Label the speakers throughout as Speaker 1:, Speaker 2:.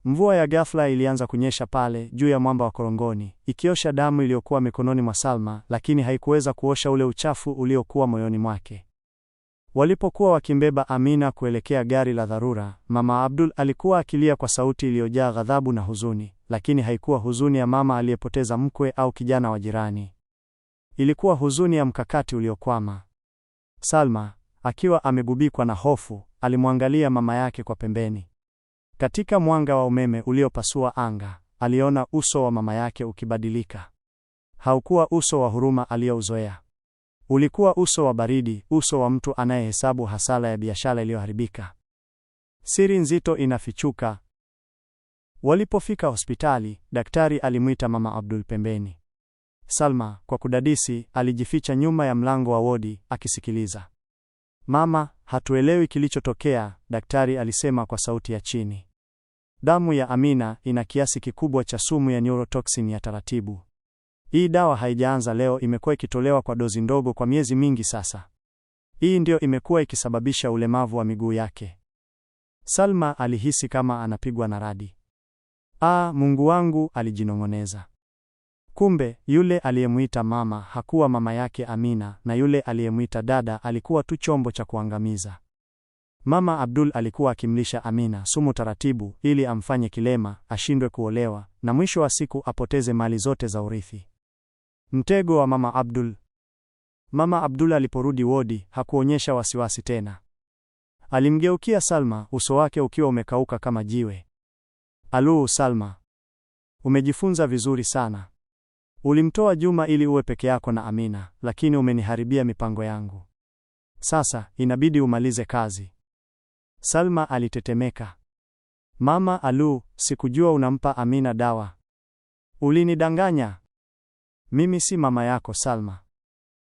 Speaker 1: Mvua ya ghafla ilianza kunyesha pale juu ya mwamba wa korongoni, ikiosha damu iliyokuwa mikononi mwa Salma, lakini haikuweza kuosha ule uchafu uliokuwa moyoni mwake. Walipokuwa wakimbeba Amina kuelekea gari la dharura, Mama Abdul alikuwa akilia kwa sauti iliyojaa ghadhabu na huzuni, lakini haikuwa huzuni ya mama aliyepoteza mkwe au kijana wa jirani. Ilikuwa huzuni ya mkakati uliokwama. Salma, akiwa amegubikwa na hofu, alimwangalia mama yake kwa pembeni. Katika mwanga wa umeme uliopasua anga, aliona uso wa mama yake ukibadilika. Haukuwa uso wa huruma aliyouzoea. Ulikuwa uso wa baridi, uso wa mtu anayehesabu hasara ya biashara iliyoharibika. Siri nzito inafichuka. Walipofika hospitali, daktari alimwita Mama Abdul pembeni. Salma, kwa kudadisi, alijificha nyuma ya mlango wa wodi akisikiliza. Mama, hatuelewi kilichotokea, daktari alisema kwa sauti ya chini. Damu ya Amina ina kiasi kikubwa cha sumu ya neurotoxin ya taratibu. Hii dawa haijaanza leo, imekuwa ikitolewa kwa dozi ndogo kwa miezi mingi sasa. Hii ndiyo imekuwa ikisababisha ulemavu wa miguu yake. Salma alihisi kama anapigwa na radi. Ah, Mungu wangu, alijinong'oneza. Kumbe yule aliyemwita mama hakuwa mama yake Amina, na yule aliyemwita dada alikuwa tu chombo cha kuangamiza. Mama Abdul alikuwa akimlisha Amina sumu taratibu ili amfanye kilema, ashindwe kuolewa na mwisho wa siku apoteze mali zote za urithi. Mtego wa Mama Abdul. Mama Abdul aliporudi wodi hakuonyesha wasiwasi tena. Alimgeukia Salma, uso wake ukiwa umekauka kama jiwe. Aluu Salma, umejifunza vizuri sana. Ulimtoa Juma ili uwe peke yako na Amina, lakini umeniharibia mipango yangu. Sasa inabidi umalize kazi. Salma alitetemeka. Mama Alu, sikujua unampa Amina dawa. Ulinidanganya. Mimi si mama yako Salma.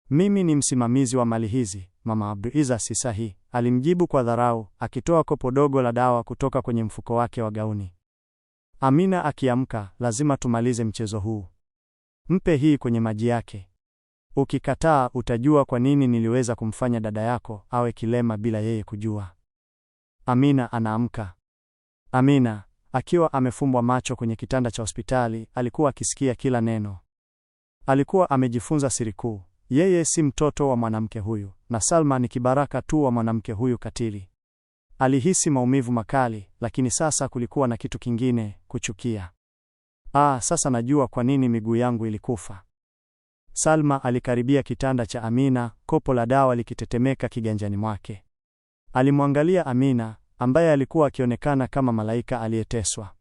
Speaker 1: Mimi ni msimamizi wa mali hizi. Mama Abduiza si sahi, alimjibu kwa dharau, akitoa kopo dogo la dawa kutoka kwenye mfuko wake wa gauni. Amina akiamka, lazima tumalize mchezo huu. Mpe hii kwenye maji yake. Ukikataa utajua kwa nini niliweza kumfanya dada yako awe kilema bila yeye kujua. Amina anaamka. Amina, akiwa amefumbwa macho kwenye kitanda cha hospitali, alikuwa akisikia kila neno. Alikuwa amejifunza siri kuu. Yeye si mtoto wa mwanamke huyu, na Salma ni kibaraka tu wa mwanamke huyu katili. Alihisi maumivu makali, lakini sasa kulikuwa na kitu kingine, kuchukia. Ah, sasa najua kwa nini miguu yangu ilikufa. Salma alikaribia kitanda cha Amina, kopo la dawa likitetemeka kiganjani mwake. Alimwangalia Amina ambaye alikuwa akionekana kama malaika aliyeteswa.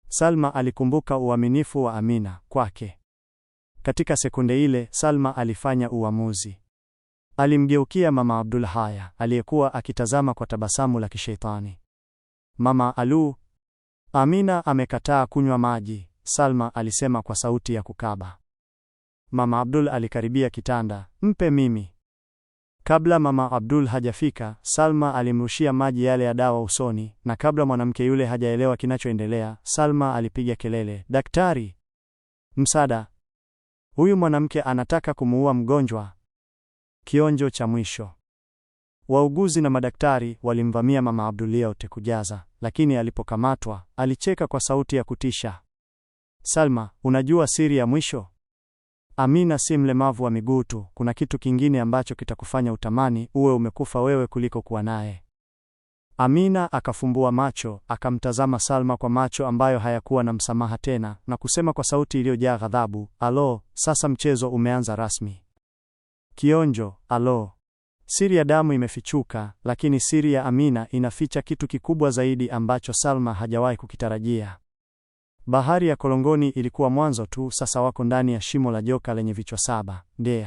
Speaker 1: Salma alikumbuka uaminifu wa Amina kwake. Katika sekunde ile, Salma alifanya uamuzi. Alimgeukia Mama Abdul Haya aliyekuwa akitazama kwa tabasamu la kisheitani. Mama Alu, Amina amekataa kunywa maji, Salma alisema kwa sauti ya kukaba. Mama Abdul alikaribia kitanda. Mpe mimi. Kabla Mama Abdul hajafika, Salma alimrushia maji yale ya dawa usoni, na kabla mwanamke yule hajaelewa kinachoendelea, Salma alipiga kelele, daktari, msaada! Huyu mwanamke anataka kumuua mgonjwa. Kionjo cha mwisho. Wauguzi na madaktari walimvamia Mama Abdul yote kujaza, lakini alipokamatwa, alicheka kwa sauti ya kutisha. Salma, unajua siri ya mwisho? Amina si mlemavu wa miguu tu, kuna kitu kingine ambacho kitakufanya utamani uwe umekufa wewe kuliko kuwa naye. Amina akafumbua macho, akamtazama Salma kwa macho ambayo hayakuwa na msamaha tena, na kusema kwa sauti iliyojaa ghadhabu, alo, sasa mchezo umeanza rasmi. Kionjo, alo. Siri ya damu imefichuka, lakini siri ya Amina inaficha kitu kikubwa zaidi ambacho Salma hajawahi kukitarajia. Bahari ya Kolongoni ilikuwa mwanzo tu, sasa wako ndani ya shimo la joka lenye vichwa 7. Ndea.